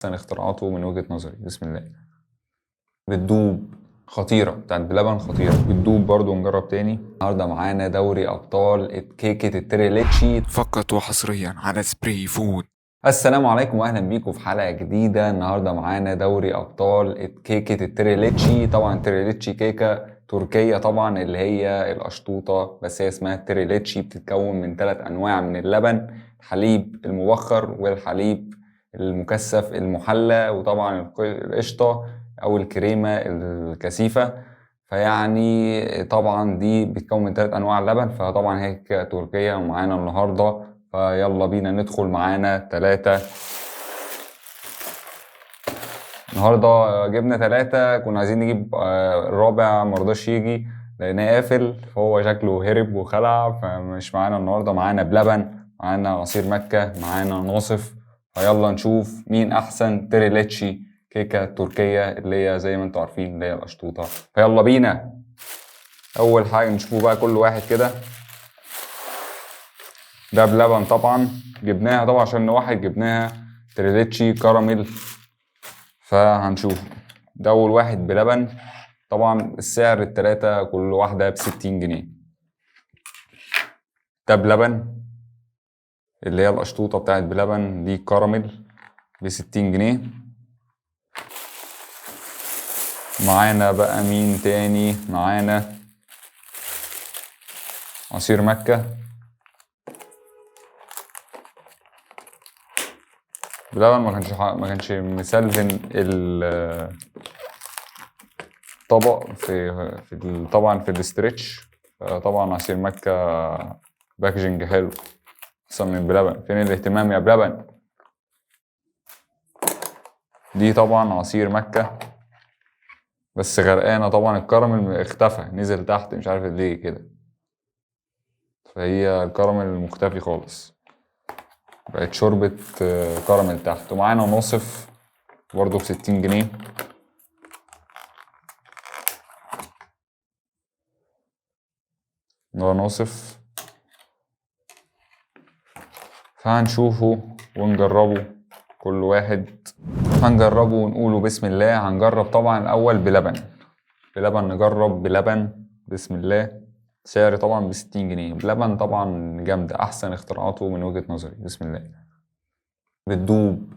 احسن اختراعاته من وجهة نظري. بسم الله. بتدوب، خطيرة بتاعت بلبن، خطيرة بتدوب برضو. نجرب تاني. النهاردة معانا دوري أبطال كيكة التريليتشي فقط وحصريا على سبراي فود. السلام عليكم واهلا بيكم في حلقة جديدة. النهاردة معانا دوري أبطال كيكة التريليتشي. طبعا التريليتشي كيكة تركية طبعا، اللي هي القشطوطة، بس هي اسمها التريليتشي. بتتكون من 3 أنواع من اللبن: الحليب المبخر والحليب المكثف المحلى، وطبعا القشطة أو الكريمة الكثيفة. فيعني طبعا دي بتتكون من 3 أنواع لبن، فطبعا هي كيكة تركية ومعانا النهاردة. فيلا بينا ندخل. معانا 3 النهارده، جبنا 3، كنا عايزين نجيب الرابع مرضاش يجي لقيناه قافل، فهو شكله هرب وخلع، فمش معانا النهارده. معانا بلبن، معانا عصير مكة، معانا ناصف. فيلا نشوف مين احسن تريليتشي كيكة تركية اللي هي زي ما انتوا عارفين اللي هي القشطوطة. فيلا بينا. اول حاجة نشوفه بقى كل واحد كده. ده بلبن طبعا، جبناها طبعا عشان واحد جبناها تريليتشي كراميل، فهنشوف. ده اول واحد بلبن. طبعا السعر التلاتة كل واحدة ب60 جنيه. ده بلبن اللي هي القشطوطة بتاعت بلبن دي كراميل ب60 جنيه. معانا بقى مين تاني؟ معانا عصير مكة. بلبن ما كانش مسلفن الطبق طبعا في الاسترتش. طبعا عصير مكة باكجنج حلو احسن من بلبن. فين الاهتمام يا بلبن؟ دي طبعا عصير مكة بس غرقانة طبعا، الكراميل اختفى نزل تحت مش عارف ليه كده، فهي الكراميل مختفي خالص، بقت شوربة، كراميل تحت. ومعانا ناصف برضه ب60 جنيه. ده ناصف، فهنشوفه ونجربه كل واحد، هنجربه ونقوله بسم الله. هنجرب طبعا الأول بلبن، بلبن نجرب بلبن بسم الله. سعر طبعا ب60 جنيه. بلبن طبعا جامدة، أحسن اختراعاته من وجهة نظري. بسم الله. بتدوب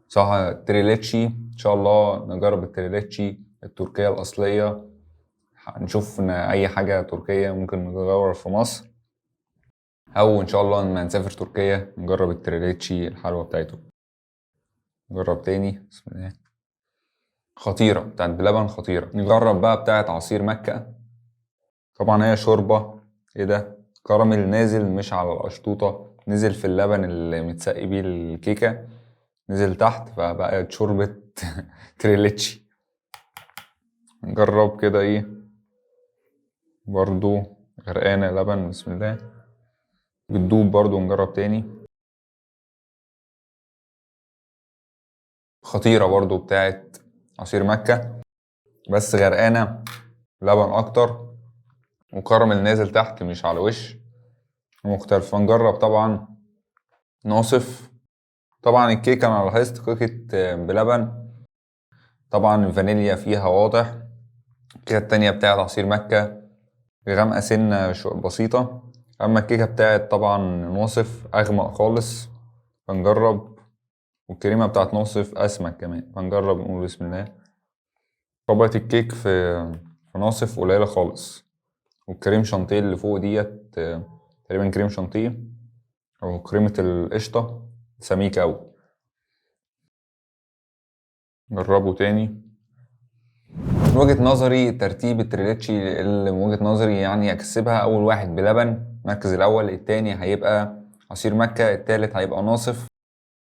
صح. تريليتشي إن شاء الله نجرب التريليتشي التركية الأصلية، نشوف إن أي حاجة تركية ممكن نجربها في مصر، أو إن شاء الله لما نسافر تركيا نجرب التريليتشي الحلوة بتاعته. نجرب تاني بسم الله. خطيرة بتاعت بلبن، خطيرة. نجرب بقى بتاعت عصير مكة. طبعا هي شوربة، ايه ده؟ كراميل نازل مش على القشطوطة، نزل في اللبن اللي متسقي بيه الكيكة، نزل تحت، فبقت شوربة تريليتشي. نجرب كده ايه، برضو غرقانة لبن بسم الله. بتدوب برضو. نجرب تاني. خطيرة برضو بتاعت عصير مكة، بس غرقانة لبن أكتر وكراميل نازل تحت مش على وش، مختلف. فنجرب طبعا ناصف. طبعا الكيكة أنا لاحظت كيكة بلبن طبعا الفانيليا فيها واضح. الكيكة التانية بتاعت عصير مكة غامقة سنة بسيطة، أما الكيكة بتاعت طبعا ناصف أغمق خالص. فنجرب. والكريمة بتاعت ناصف أسمك كمان، فنجرب نقول بسم الله. طبقة الكيك في ناصف قليلة خالص، والكريم شانتيه اللي فوق ديت، تقريبا كريم شانتيه أو كريمة القشطة، سميكة أوي. جربه تاني. من وجهة نظري ترتيب التريليتشي اللي من وجهة نظري أكسبها، أول واحد بلبن المركز الأول، التاني هيبقى عصير مكة، التالت هيبقى ناصف.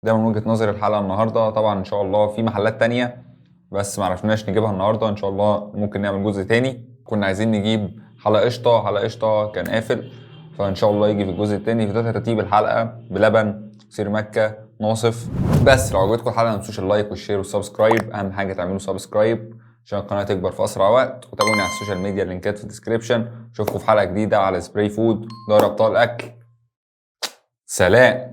ده من وجهة نظري الحلقة النهاردة. طبعا إن شاء الله في محلات تانية بس معرفناش نجيبها النهاردة، إن شاء الله ممكن نعمل جزء تاني. كنا عايزين نجيب حلقة قشطة، حلقة قشطة كان قافل، فإن شاء الله يجي في الجزء التاني. فده ترتيب الحلقة: بلبن، عصير مكة، ناصف. بس لو عجبتكم الحلقة ما تنسوش ال like وال share وال subscribe، أهم حاجة تعملوا subscribe عشان القناة تكبر في أسرع وقت، وتابعوني على ال social media، اللينكات في ال description. أشوفكم في حلقة جديدة على سبراي فود، دار أبطال أكل. سلام.